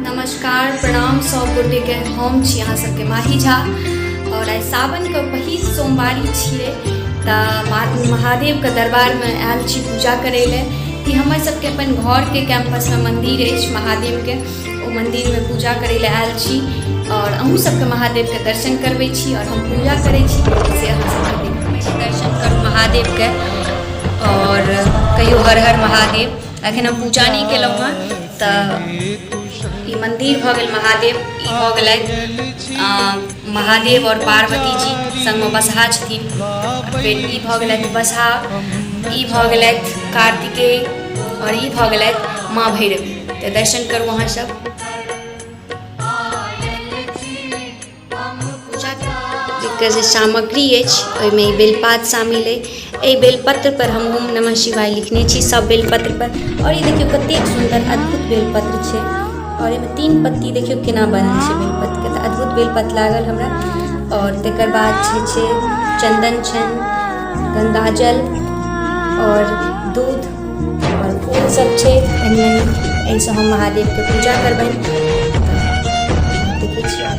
नमस्कार, प्रणाम सब गोटेके। हम छी अहाँ सबके माही झा और आइ सावनके पहिल सोमवारी छियै, तऽ महादेवके दरबारमे आयल छी पूजा करै लए। ई हमर सबके अपन घरके कैंपसमे मन्दिर अछि महादेवके, ओ मन्दिरमे पूजा करै लए आयल छी और अहूँ सबके महादेवके दर्शन करबै छी और हम पूजा करै छी से अहाँ सबके देखबै छी। दर्शन करू महादेवके और कहियो हर हर महादेव। अखन हम पूजा नहि केलहुँ हँ। तऽ ई मन्दिर भऽ गेल महादेव, ई भऽ गेलथि महादेव आओर पार्वती जी, संगमे बसहा छथिन। फेर ई भऽ गेलथि बसहा, ई भऽ गेलथि कार्तिकेय आओर ई भऽ गेलथि माँ भैरवी। तऽ दर्शन करू अहाँ सब। एकर जे सामग्री अछि ओहिमे ई बेलपात शामिल अइ। एहि बेलपत्र पर हम ओम नमः शिवाय लिखने छी सब बेलपत्र पर। आओर ई देखियौ, कतेक सुन्दर अद्भुत बेलपत्र छै आओर एहिमे तीन पत्ती देखियौ केना बनल छै बेलपत्रके। तऽ अद्भुत बेलपत्र लागल हमरा। आओर तकर बाद जे छै चन्दन छनि, गङ्गाजल आओर दूध आओर फूल सब छै कनि मनि। एहिसँ हम महादेवके पूजा करबनि। देखै छियै।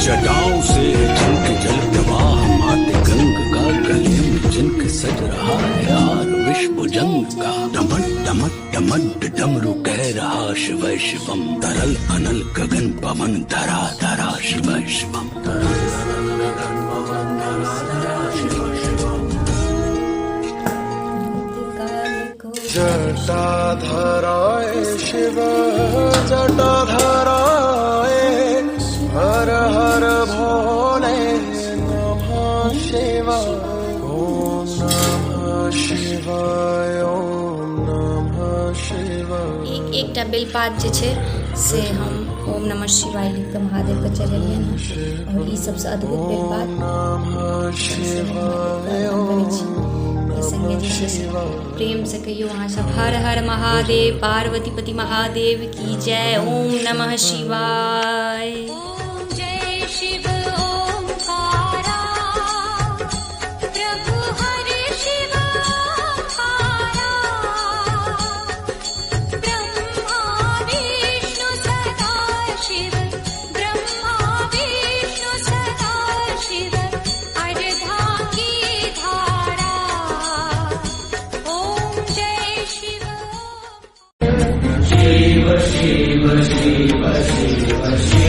जटाओं से जिनके जल प्रवाह, मात गंग का गले में जिनके सज रहा है हार विश्व भुजंग का, डमक डमक डमक डमरू कह रहा शिव शिवम, तरल अनल गगन पवन धरा धरा शिव शिवम, तरल अनल गगन पवन धरा धरा शिव शिवम। जटाधराय शिव जटाधराय, हर हर भोले नमः शिवाय, ॐ नमः शिवाय, ॐ नमः शिवाय। एक एकटा बेलपात जे छै से हम ओम नमः शिवाय लिख कऽ महादेवके चढ़ेलियनि हँ और ई सबसँ अद्भुत बेलपात नमः शिवाय, अर्पण करै छी। एहि संगे जे छै से प्रेमसँ कहियौ अहाँ सब, हर हर महादेव, पार्वतीपति महादेव की जय, ओम नमः शिवाय। ॐ जय शिव ओंकारा, प्रभु हर शिव ओंकारा, ब्रह्मा विष्णु सदा शिव, ब्रह्मा विष्णु सदा शिव, अर्धांगी धारा, ॐ जय शिव। शिव शिव शिव शिव।